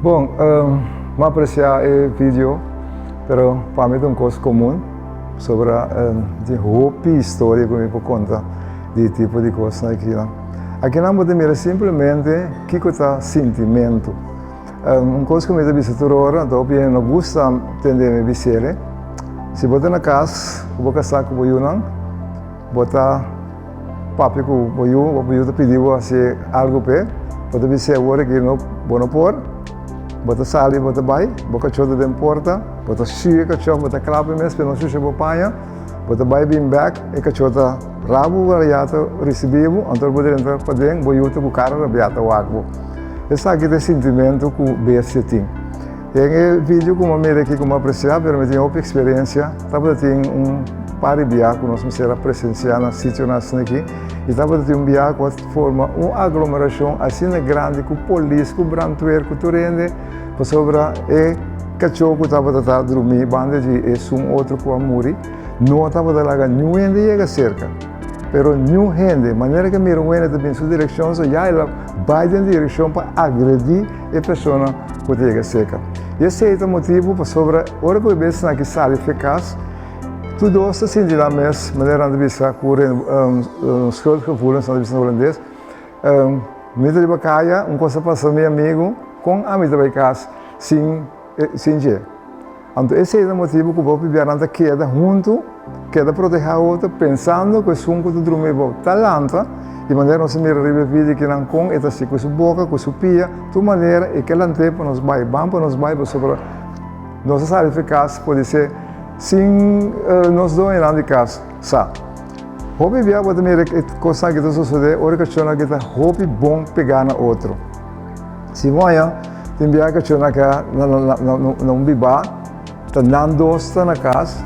Bon, mi a aprecia e video, pero pa mi ta un cos comun, pasobra tin hopi historia cu mi por conta di e tipo di cosnan akinan. Akinan bo ta mira simplemente kico ta sintimento. Un cos cu mi ta bisa tur ora, anto hopi hende no gusta tende mi bisele, si bo ta na cas cu bo casa cu bo yunan, bo ta papia ku bo yu, bo yu ta pidi bo hasi algu p'e, bo ta bis'é awor aki no, bo no por, bo ta sali bo ta bai, bo kachó ta den porta, bo ta shui e kachó, bo ta klap e mes p'e no shusha bo paña, bo ta bai bin bèk, e kachó ta rabu rabiá ta risibí bo, anto bo drenta paden, bo yu ta ku kara rabiá ta wak bo. Esaki ta e sintimentu ku bestia tin. Den e video ku mi a mira aki ku mi a apresiá, pero mi tin hopi eksperensia, tabata tin un par di bia ku nos mester a presensiá na sitionan asina aki, i tabata tin un bia ku a forma un aglomerashon asina grandi ku polis, ku brantwer, ku tur hende, pasobra e kachó ku tabata ta drumí banda di esun otro ku a muri no tabata laga niun hende yega serka. Pero niun hende, manera ku a mira un hende ta bin su direkshon, so ya el a bai den direkshon pa agredí e persona ku ta yega seka. I esei ta motibu pasobra ora ku e besnan aki sali for e kas, tur dos ta sinti nan mes, manera nan ta bisa ku schuldgevoelens, nan ta bisa na hulandes, mi ta riba kaya, un kos a pasa mi amigu, kon ami ta bai kas sin sin dje? Anto esei ta motibu ku hopi bianan ta keda huntu, keda protehá otro, pensando ku esun ku ta drumi abou ta lanta, di manera nos a mira riba e video kinan kon e ta hasi ku su boka, ku su pia, tur manera e ke lant'é pa nos bai, ban pa nos bai pasobra nos a sali for kas podisé sin nos doñonan di kas sa. Hopi bia bo ta mira e kosnan aki ta sosodé ora e kachónan aki ta hopi bon pegá na otro. Si moña tin bia kachó na ka na un bibá, ta nan dos ta na kas,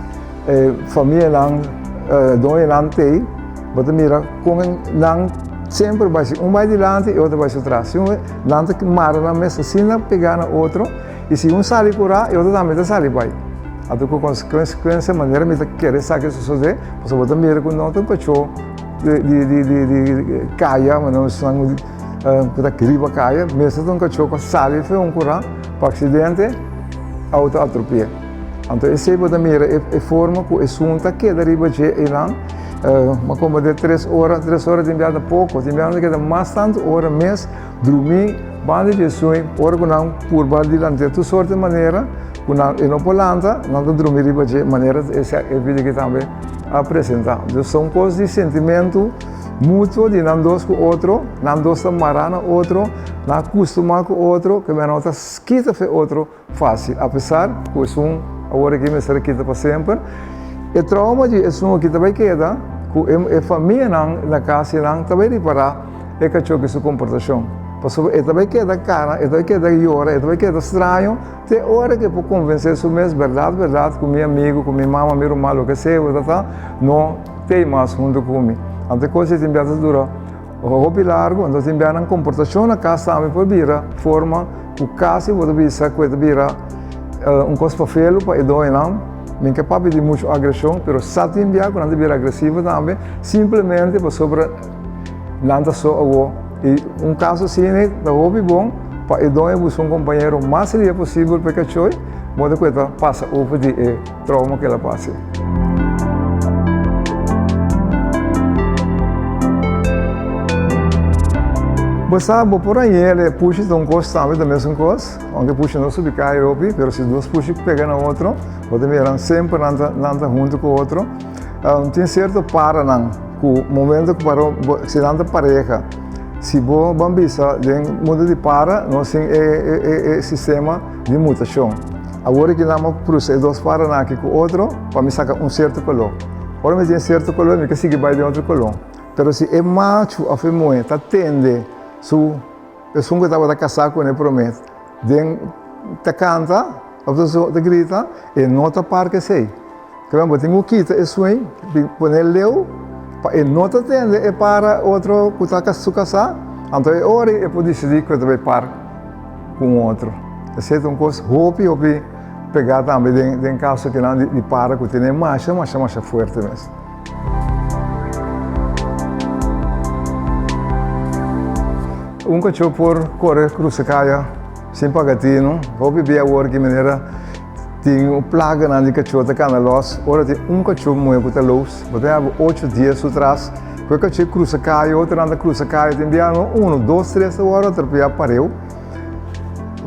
e famianan, doñonan t'ei, bo ta mira kon nan semper bai, si un bai dilanti e otro bai su tras, si un nan ta mara nan mes asina pegá na otro i si un sali kurá e otro tambe ta sali bai. Anto ku konsekuensia manera mi ta kere esaki sosodé, pasobra bo ta mira ku no ta un kachó di kaya, manera esnan. Ku ta riba kaya, mester ta un kachó ku a sali for un kurá pa aksidente, outo a atropi'é. Anto esei bo ta mira e forma ku esun ta keda riba dje einan, ma komo de tres ora, tres ora tin bia ta poko, tin bia nan ta keda mas tantu ora mes drumí banda dje esun, ora ku nan purba dilant'é tur sorti manera ku nan e no por lanta, nan ta drumí riba dje manera e video aki tambe a presentá. Dus ta un kos di sentimentu. Mutuo di nan dos ku otro, nan dos ta mará na otro, nan a kustumá ku otro, ke nan no ta kita fe otro fásil, apesar ku esun awor aki mester a kita pa semper. E trauma di esun aki ta bai keda ku e famianan na kas i nan ta bai ripará e kachó ku su komportashon, pasobra e ta bai keda kara, e ta bai keda yora, e ta bai keda straño te ora ku e por konvensé su mes, bèrdat bèrdat ku mi amigu, ku mi mama, mi ruman, loke sea ku ta ta, no. Tei mas huntu ku mi. Anto e kos ei tin bia ta dura hopi largu, anto tin bia nan komportashon na kas tambe por bira forma ku kasi bo ta bisa ku e ta bira un kos pafelu pa e doñonan. Mi ke papia di muchu agreshon, pero sa tin bia ku nan ta bira agresivo tambe, simplemente pasobra nan ta so awo. I un kaso asina ta hopi bon pa e doño buska un kompañero mas ria posibel pa e kachoi, modo ku e ta pasa over di e. Trauma ku el a pasa. Bo sa, bo por hañ'el e pushi ta un kos tambe ta mesun kos, aunke pushi no subi kai hopi, pero si dos pushi pega na otro, bo ta mira nan semper nan ta nan ta huntu ku otro. Tin sierto paranan ku momento ku para si nan ta pareha, si bo ban bisa den mundu di para nos tin e e e sistema di mutashon. Awor aki nan a cruza e dos paranan aki cu otro pa mi saca un cierto color. Ora mi tin cierto color mi ke sigui bay den otro color. Pero si e machu of e muhe ta tende su esun cu tabata casa cune prome den ta canta of ta grita e no ta parke esey. Kibera bo tin ku kita e sueñ pone leu pa e no ta tende e para otro ku ta su kasá, anto e ora ei e por disidí ku e ta bai par ku un otro. Esei ta un kos hopi hopi pegá tambe den den kaso kinan di para ku tene masha masha masha fuerte mes. Un kachó por kore krusa kaya. sin paga tinu. Hopi bia awor ki manera tin un plaganan di kachó ta kana lòs. Ora tin un kachó muhé ku ta lous, bo ta habi ocho dies su tras. Ku e kachó krusa kaya, otronan ta krusa kaya. Tin bia no uno, dos, tres ta wòrdu atropeá pareu.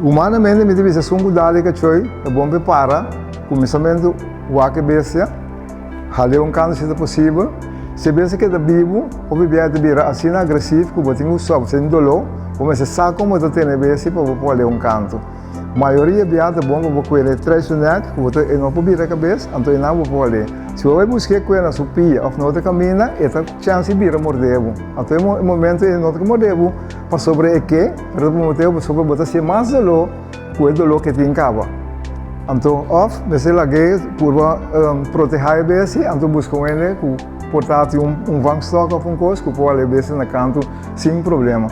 Humanamente mi ta bisa esun ku dal e kachó ei ta bon pa e para, kuminsamentu wak e bestia. Hal'é un kantu si ta posibel. Si e bestia keda bibu, hopi bia e ta bira asina agresiv ku bo tin ku stòp sin doló. Bo mester sa kon bo ta tene e bestia pa bo por hal'é un kantu. Mayoria bia ta bon pa bo kuel'é tras su nèk ku bo ta e no por bira kabes, anto einan bo por hal'é. Si bo bai busk'é kuel na su pia òf na otro kaminda, e ta chèns di bira mordé bo. Anto e momento e no ta mordé bo pasobra e ke, pero ta por motibu pasobra bo ta hasié mas doló. Ku e doló ke tin kaba. Anto òf mester lag'é purba protehá e besti, anto buska un hende ku por ta tin un vangstok òf un kos ku por wal e besti na kantu sin problema.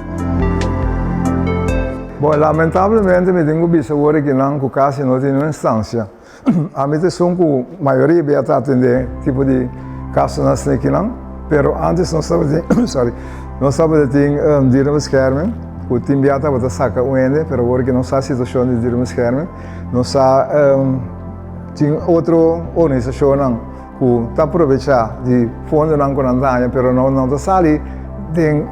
Bon, lamentablemente mi tin ku bisa awor akinan ku kasi no tin un instansia. Ami ta esun ku mayoria bia ta atendé tipo di kasonan asina akinan, pero ántes nos tabatin, sorry, nos tabatin dierenbescherming ku tin bia tabata saka un hende, pero awor ke nos sa situashon di dierenbescherming, nos sa tin otro organisashonnan ku ta aprovechá di fondonan ku nan ta haña, pero no no ta sali den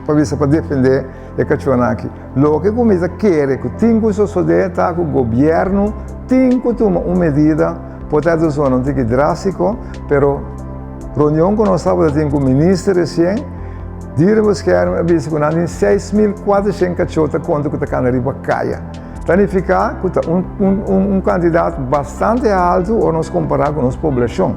pa bisa pa defendé e kachónan aki. Loke ku mi ta kere ku tin ku sosodé ta ku gobièrnu tin ku tuma un medida, por ta ta zona un tiki drástiko, pero reunion ku nos tabata tin ku minister resien, Dierenbescherming a bisa ku nan tin 6400 kachó ta konta ku ta kana riba kaya. Ta nifiká ku ta un un kantidat bastante haltu ora nos kompará ku nos poblashon.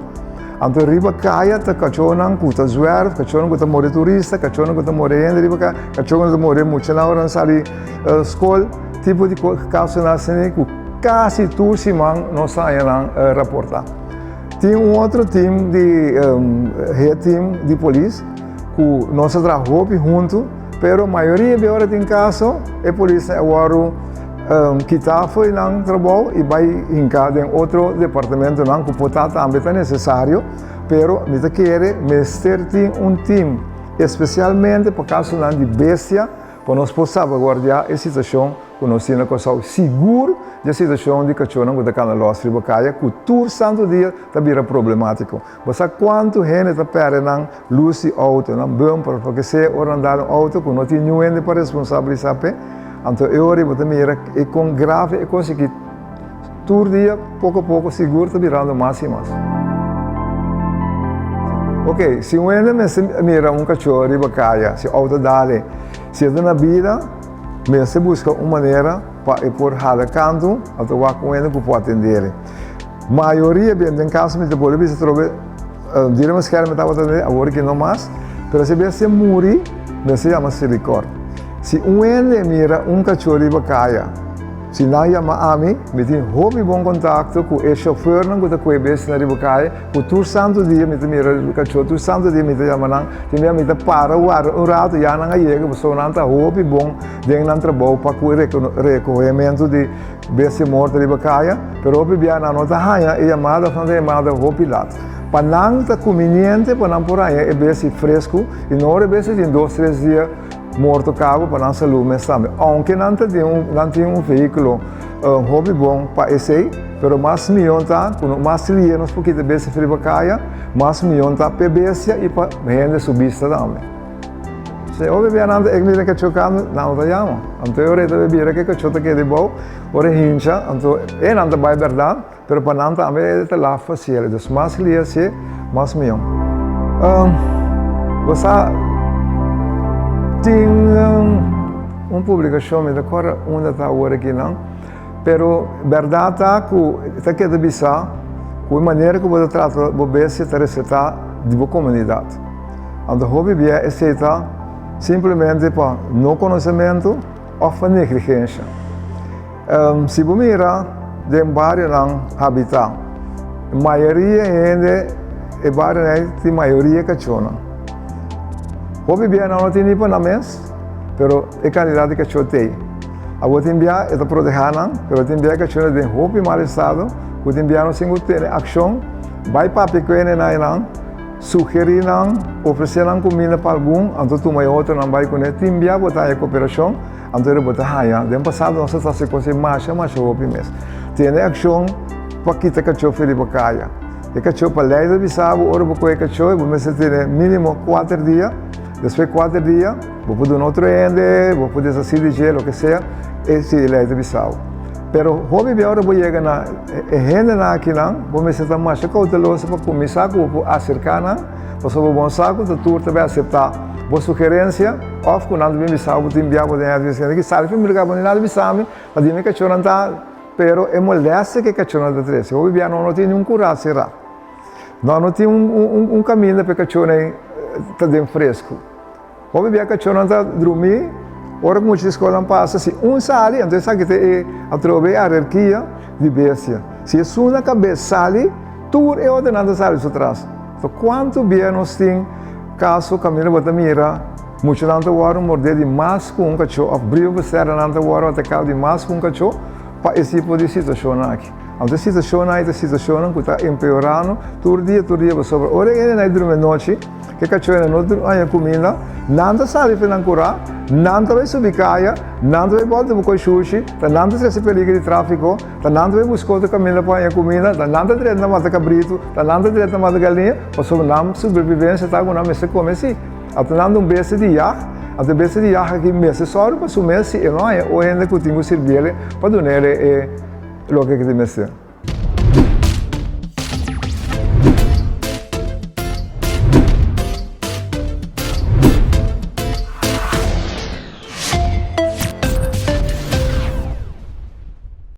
Anto riba kaya ta kachónan ku ta zwerf, kachónan ku ta more turista, kachónan ku ta more hende riba kaya, kachónan ku ta more muchanan ora nan sali skol. Tipo di kasonan asina ku kasi tur siman nos ta haña nan raportá. Tin un otro team di head team di polis ku nos ta traha hopi huntu, pero mayoria di ora tin kaso e polisnan a wòrdu Kita fo'i nan trabou i bai hinká den otro departamentonan ku por ta tambe ta nesesario, pero mi ta kere mester tin un tim espesialmente pa kasonan di bestia pa nos por salvaguardiá e situashon ku nos tin na Kòrsou, sigur di e situashon di kachónan ku ta kana lòs riba kaya ku tur santu dia ta bira problemátiko. Bo sa kuantu hende ta pèrdè nan lus di outo, nan bumper of loke sea ora nan dal un outo ku no tin niun hende pa responsabilisá p'e? Anto e ora bo ta mira e kon grave e kos aki tur dia poko poko sigur ta birando mas i mas. Ok, si un hende mester mira un kachó riba kaya, si outo dal e, si e ta na bida, mester buska un manera pa e por hala kantu, anto wak un hende ku por atendé. Mayoria bien den cas mi ta bolbe bisa atrobe dierenbescherming tabata den awor ki no mas pero si bestia muri mester yama selikor si un hende mira un cachor riba caya si nan yama ami mi tin hopi bon contacto cu e chofernan cu ta coge bestianan riba caya cu tur santo dia mi ta mira cachor tur santo dia mi ta yama nan tin bia mi ta para warda un rato ya nan a yega pasobra nan ta hopi bon den nan trabou pa cu recogemento di Bestia morto riba kaya, pero hopi bia nan no ta haña e yamada òf nan ta yamada hopi lat. Pa nan ta kuminiente pa nan por haña e bestia fresku i no ora e bestia tin dos tres dia morto kaba pa nan salú mes tambe. Ounke nan ta tin un nan tin un vehíkulo hopi bon pa esei, pero mas mion ta ku no mas lie nos por kita e bestia riba kaya, mas mion ta p'e bestia i pa hende su bista tambe. Si hopi bia nan ta ek mira kachó kando, nan no ta yama. Anto e ora e ta bira ke kachó ta keda ebou, ora e hincha, anto e nan ta bai bèrdat, pero pa nan tambe e ta laf pa siel. Dus mas lia si, mas mihó. Bo sa tin un publikashon, mi ta kòrda unda ta awor aki nan, pero bèrdat ta ku ta keda bisa ku e manera ku bo ta trata bo bestia ta resaltá di bo komunidat. Anto hopi bia esei ta simplemente pa no konosementu òf pa negligensha. Si bo mira den barionan habitá, mayoria hende e barionan ei tin mayoria kachónan. Hopi bia nan no tin ni pa nan mes, pero e kantidat di kachó t'ei. Awor tin bia e ta protehá nan, pero tin bia e kachónan den hopi mal estado ku tin bia no sin ku tene akshon, bai papia ku hende nan einan. Sugerí nan, ofresé nan kuminda pa algun, anto tuma e otronan bai kuné. Tin bia bo ta haña koperashon. Anto bo ta haña, den pasado nos a hasi kos ei masha masha hopi mes. Tene akshon pa kita kachó for di bo kaya. E kachó pa lei ta bisa bo ora bo kohe kachó bo mester tene mínimo kuater dia, despues kuater dia bo por duna otro hende, bo por deshasí di dje, loke sea, e si e lei ta bisa bo. Pero hopi bia ora bo yega na e hendenan akinan bo mester ta masha kouteloso pa kuminsá ku bo por aserká nan, pasobra bo no sa ku ta tur ta bai aseptá bo sugerensia. Òf ku nan ta bin bisa bo tin bia bo den e hende ki sali for mi lugar bo no tin nada bisa mi, pa di mi kachónan ta, pero e molestia ku e kachónan ta trese, hopi bia no no tin niun kurá será, no no tin un un kaminda pa e kachónan ta den fresku, hopi bia kachónan ta drumí ora ku mucha di skolnan pasa si un sali anto esaki ta e atrobe e arerkia di bestia, si esun na kabes sali tur e otronan ta sali su tras, kuantu bia nos tin. Kaso kaminda bo ta mira muchanan ta wòrdu mordé di mas ku un kachó òf brio beserranan ta wòrdu ataká di mas ku un kachó pa e tipo di situashonnan aki. Anto e situashonnan aki ta situashonnan ku ta empeorando tur dia tur dia pasobra ora e hende nan durmi anochi ku e kachónan no haña kuminda nan ta sali for nan kurá, nan ta bai subi kaya, nan ta bai bòlta bo koi shushi, ta nan ta trese peligro di tráfiko. Ta nan ta bai buska otro kaminda pa haña kuminda, ta nan ta drenta mata kabritu, ta nan ta drenta mata galiña, pasobra nan sobrevivensia ta ku nan mester kome si. Ata nan ta un bestia di yag, ata e bestia di yag aki mester sòru pa su mes si e no haña un hende ku tin ku sirbiel pa dun'el e loke ku tin mester.